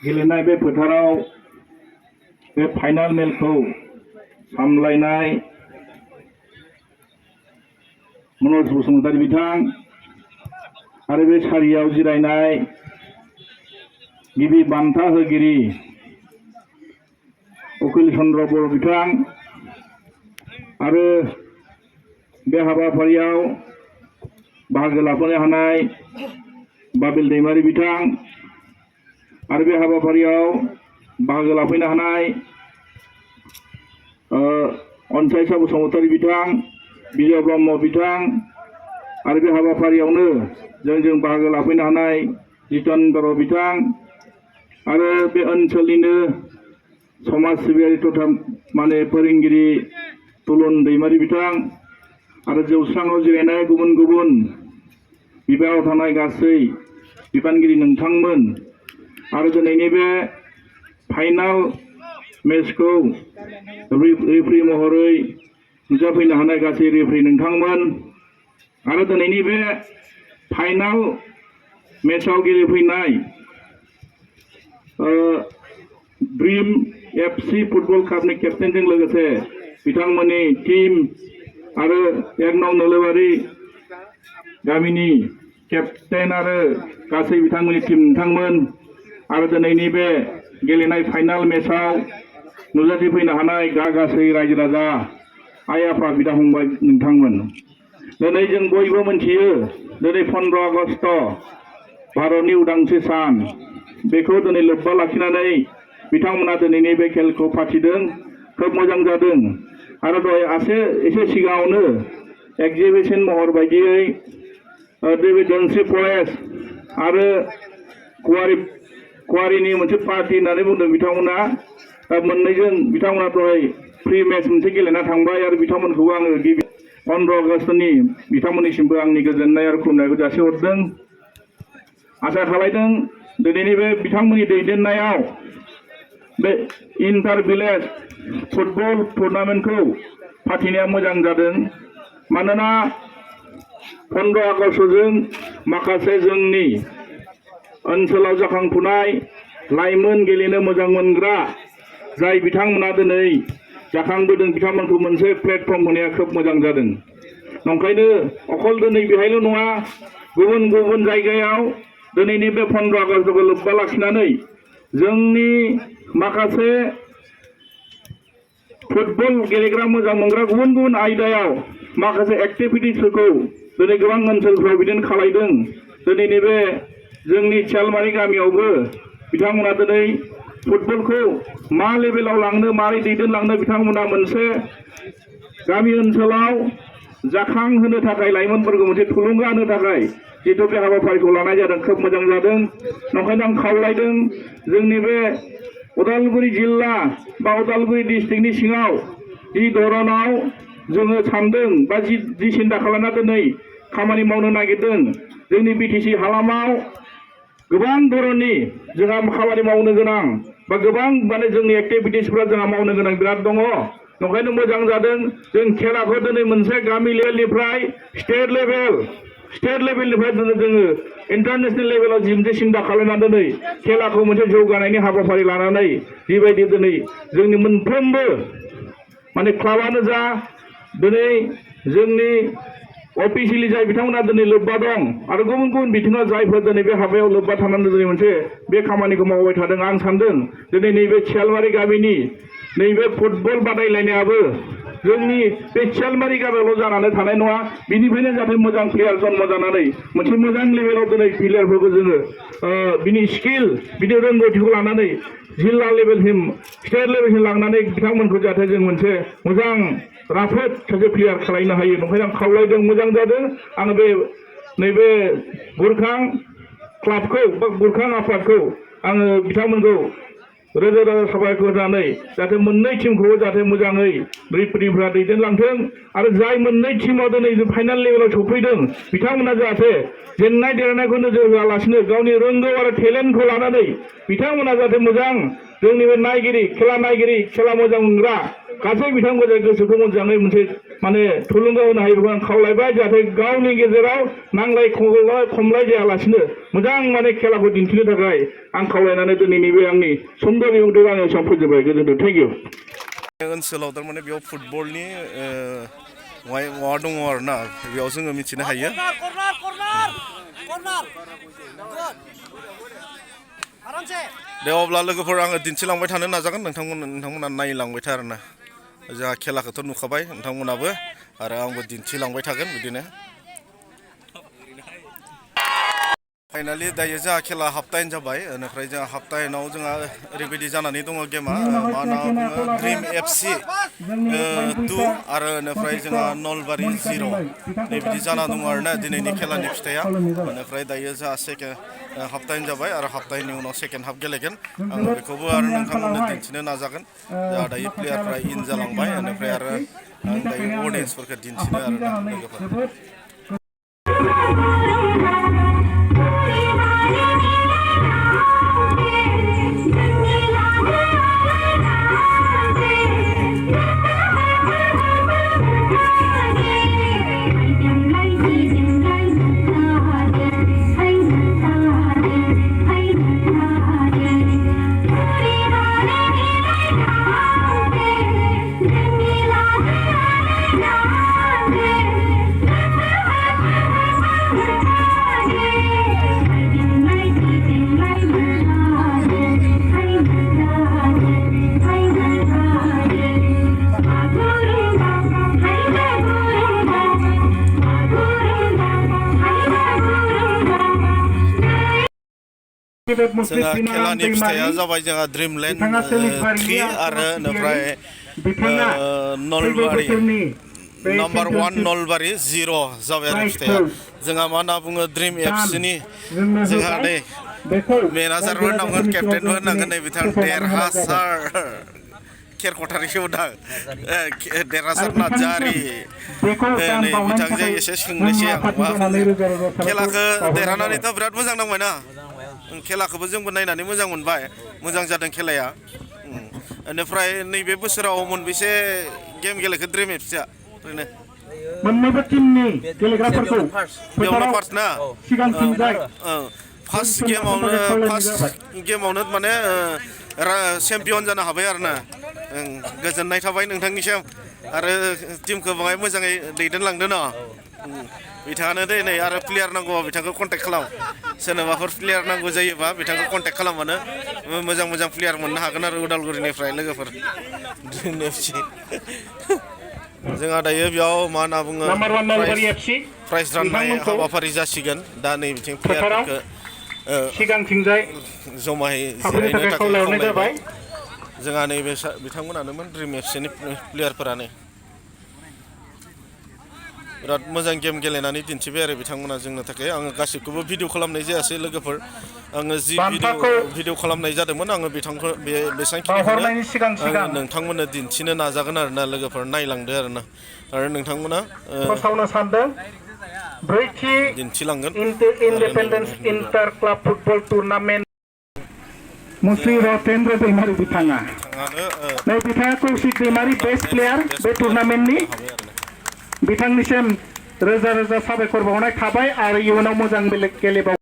गेलेनाय बे फोथाराव बे फाइनाल मेलखौ सामलायनाय मनज बसुमतारी बिथां आरो बे सारियाव जिरायनाय गिबि बान्था होगिरि उकिल चन्द्र बर' बिथां आरो बे हाबाफारियाव बाहागो लाफानो हानाय बाबिल दैमारि बिथां आरो बे हाबाफारियाव बाहागो लाफैनो हानाय अनसायसा बसुमतारी बिथां विजय ब्रह्म बिथां आरो बे हाबाफारियावनो जोंजों बाहागो लाफैनो हानाय जितन बर' बिथां आरो बे ओनसोलनिनो समाज सिबियारि तथा फोरोंगिरि तुलन दैमारि बिथां आरो जौस्राङाव जिरायनाय गुबुन गुबुन बिबानाव थानाय गासै बिबानगिरि नोंथांमोन आरो दिनैनि बे फाइनाल मेचखौ रेफारि महरै नुजाफैनो हानाय गासै रेफारि नोंथांमोन आरो दिनैनि बे फाइनाल मेचआव गेलेफैनाय ड्रीम एफसी फुटबल क्लाबनि केप्टेनजों लोगोसे बिथांमोननि टीम आरो 1 नं नोलोबारि गामिनि केप्टेन आरो गासै बिथांमोननि टीम नोंथांमोन आरो दिनैनि बे गेलेनाय फाइनाल मेचआव नुजाथिफैनो हानाय गासै रायजो राजा आइ आफा बिदा फंबाय नोंथांमोन दिनै जों बयबो मिथियो दिनै 15 आगस्ट भारतनि उदांस्रि सान बेखौ दिनै लोब्बा लाखिनानै बिथांमोना दिनैनि बे खेलखौ फाथिदों खोब मोजां जादों आरो दहाय एसे सिगाङावनो एक्जिबिशन महर बायदियै बे धोनस्रि फरेस्ट आरो कुवारिनि मोनसे पार्टी होननानै बुंदों बिथांमोना मोननैजों बिथांमोना दहाय फ्रि मेच मोनसे गेलेना थांबाय आरो बिथांमोनखौबो आङो गिबि 15 आगस्टनि बिथांमोननिसिमबो आंनि गोजोननाय आरो खुलुमनायखौ जासिहरदों आसा खालामदों दिनैनि बे बिथांमोननि दैदेननायाव बे इन्टार भिलेज फुटबल टुर्नामेन्टखौ फाथिनाया मोजां जादों मानोना 15 आगस्टजों माखासे जोंनि ओनसोलाव जाखांफुनाय लाइमोन गेलेनो मोजां मोनग्रा जाय बिथांमोना दिनै जाखांबोदों बिथांमोनखौ मोनसे प्लेटफर्म होनाया खोब मोजां जादों नंखायनो अकल दिनै बेहायल' नङा गुबुन गुबुन जायगायाव दिनैनि बे 15 आगस्टखौ लोब्बा लाखिनानै जोंनि माखासे फुटबल गेलेग्रा मोजां मोनग्रा गुबुन गुबुन आयदायाव माखासे एक्टिभिटिसफोरखौ दिनै गोबां ओनसोलफोराव बिदिनो खालामदों दिनैनि बे जोंनि सियालमारि गामियावबो बिथांमोना दिनै फुटबलखौ मा लेभेलाव लांनो मारै दैदेनलांनो बिथांमोना मोनसे गामि ओनसोलाव जाखांहोनो थाखाय लाइमोनफोरखौ मोनसे थुलुंगा होनो थाखाय जितु बे हाबाफारिखौ लानाय जादों खोब मोजां जादों नंखायनो आं खावलायदों जोंनि बे उदालगुरि जिल्ला बा उदालगुरि डिस्ट्रिक्टनि सिङाव जि धरनाव जोङो सानदों बा जि सिन्था खालामना दिनै खामानि मावनो नागिरदों जोंनि बिटिसि हालामाव गोबां धरननि जोंहा खामानि मावनो गोनां बा गोबां जोंनि एक्टिभिटिसफोरा जोंहा मावनो गोनां बिराद दङ नंखायनो मोजां जादों जों खेलाखौ दिनै मोनसे गामि लेभेलनिफ्राय स्टेट लेभेलनिफ्राय जोङो इन्टारनेशनेल लेभेलाव मोनसे सिन्था खालामनानै दिनै खेलाखौ मोनसे जौगानायनि हाबाफारि लानानै जिबायदि दिनै जोंनि मोनफ्रोमबो क्लाबानो जा दिनै जोंनि अफिसियेलि जाय बिथांमोना दिनै लोब्बा दं आरो गुबुन गुबुन बिथिङाव जायफोर दिनै बे हाबायाव लोब्बा थानानै दिनै मोनसे बे खामानिखौ मावबाय थादों आं सानदों दिनै नैबे सियालमारि गामिनि नैबे फुटबल बादायलायनायाबो जोंनि बे सियालमारि गामियावल' जानानै थानाय नङा बिनिफ्रायनो जाहाथे मोजां प्लेयार जन्म जानानै मोनसे मोजां लेभेलाव दिनै प्लेयारफोरखौ जोङो बिनि स्किल बिनि रोंगौथिखौ लानानै जिल्ला लेभेलसिम स्टेट लेभेलसिम लांनानै बिथांमोनखौ जाहाथे जों मोनसे मोजां राफोद सासे प्लेयार खालामनो हायो नंखायनो आं खावलायदों मोजां जादों आं बे नैबे गुरखां क्लाबखौ बा गुरखां आफादखौ आङो बिथांमोनखौ रोजा रोजा साबायखर होनानै जाहाथे मोननै टीमखौबो जाहाथे मोजाङै रेफारिफ्रा दैदेनलांथों आरो जाय मोननै टीमाव दिनै फाइनाल लेभेलाव सफैदों बिथांमोना जाहाथे जेननाय देरनायखौ नोजोर होआलासिनो गावनि रोंगौ आरो टेलेन्टखौ लानानै बिथांमोना जाहाथे मोजां जोंनि बे नायगिरि खेला मोजां मोनग्रा गासै बिथांमोनजों गोसोखौ मोजाङै मोनसे माने थुलुंगा होनो हायो बेखौ आं खावलायबाय जाहाथे गावनि गेजेराव नांलाय खमलाय जायालासिनो मोजां माने खेलाखौ दिन्थिनो थाखाय आं खावलायनानै दिनैनि बे आंनि सुंद' बिबुंथिखौ आङो एसेयावनो फोजोबबाय गोजोन्थों थेंक इउ ओनसोलाव थारमाने बेयाव फुटबलनि माबा दङ आरोना बेयाव जोङो मिथिनो हायो दे अब्ला लोगोफोर आङो दिन्थिलांबाय थानो नाजागोन नोंथांमोना नायलांबाय था आरोना जोंहा खेलाखौथ' नुखाबाय नोंथांमोनाबो आरो आंबो दिन्थिलांबाय थागोन बिदिनो फाइनालि दायो जोंहा खेला हाफ टाइम जाबाय बेनिफ्राय जोंहा हाफ टाइमाव जोंहा ओरैबायदि जानानै दङ गेमा मा होनना बुङो ड्रिम FC 2 आरो बेनिफ्राय जोंहा नलबारि 0 नैबिदि जाना दङ आरोना दिनैनि खेलानि फिथाइया बेनिफ्राय दायो जोंहा सेकेन्ड हाफ टाइम जाबाय आरो हाफ टाइमनि उनाव सेकेन्ड हाफ गेलेगोन आङो बेखौबो आरो नोंथांमोननो दिन्थिनो नाजागोन जोंहा दायो प्लेयारफ्रा इन जालांबाय बेनिफ्राय आरो आं दायो अडियेन्सफोरखौ दिन्थिनो आरोना लोगोफोर जोंहा खेलानि फिथाइया जाबाय जोंहा ड्रिमलेण्ड 3 आरो बेनिफ्राय नलबारि नाम्बार 1 नलबारि 0 जाबाय आरो फिथाइया जोंहा मा होनना बुङो ड्रिम FC नि जोंहा नै मेनेजारबो होनांगोन केप्टेनबो होनांगोन नै बिथां देरहासार खेरख'थारिखौ दां देरहासार नार्जारि नै बिथांजों एसे सोंनोसै आं मा खेलाखौ देरहानानैथ' बिराद मोजां नांबायना खेलाखौबो जोंबो नायनानै मोजां मोनबाय मोजां जादों खेलाया बेनिफ्राय नैबे बोसोराव मोनबेसे गेम गेलेखो ड्रिम FC-आ ओरैनो मोननैबो टीमनि गेलेग्राफोरखौ बेयावनो फार्स्ट ना सिगांथिंजाय फार्स्ट गेमावनो माने चेम्पियन जानो हाबाय आरोना गोजोननाय थाबाय नोंथांनिसिम आरो टीमखौ बाङाय मोजाङै दैदेनलांदों न बिथाङानो दे नै आरो प्लेयार नांगौबा बिथांखौ कन्टेक्ट खालाम सोरनोबाफोर प्लेयार नांगौ जायोबा बिथांखौ कन्टेक्ट खालामबानो मोजां मोजां प्लेयार मोननो हागोन आरो उदालगुरिनिफ्राय लोगोफोर ड्रिम FC जोंहा दायो बेयाव मा होनना बुङो प्राइज राननाय हाबाफारि जासिगोन दा नै बिथिं प्लेयारफोरखौ सिगांथिंजाय जमायै जिरायनो थाखाय खावलायबाय जोंहा नैबे बिथांमोनानोमोन ड्रिम FC-नि प्लेयारफोरानो बिराद मोजां गेम गेलेनानै दिन्थिबाय आरो बिथांमोना जोंनो थाखाय आङो गासैखौबो भिडिअ खालामनाय जायासै लोगोफोर आङो जि भिडिअ खालामनाय जादोंमोन आङो बिथांखौ बेसेबांखिनिखौनो नोंथांमोननो दिन्थिनो नाजागोन आरोना लोगोफोर नायलांदो आरोना आरो नोंथांमोना दिन्थिलांगोन independence inter club football tournament मुस्रि रतेन्द्र दैमारि बिथाङा नै बिथाङा कौशिक दैमारि बेस्ट प्लेयार बे टुर्नामेन्टनि बिथांनिसिम रोजा रोजा साबायखर बावनाय थाबाय आरो इयुनाव मोजां गेलेबाव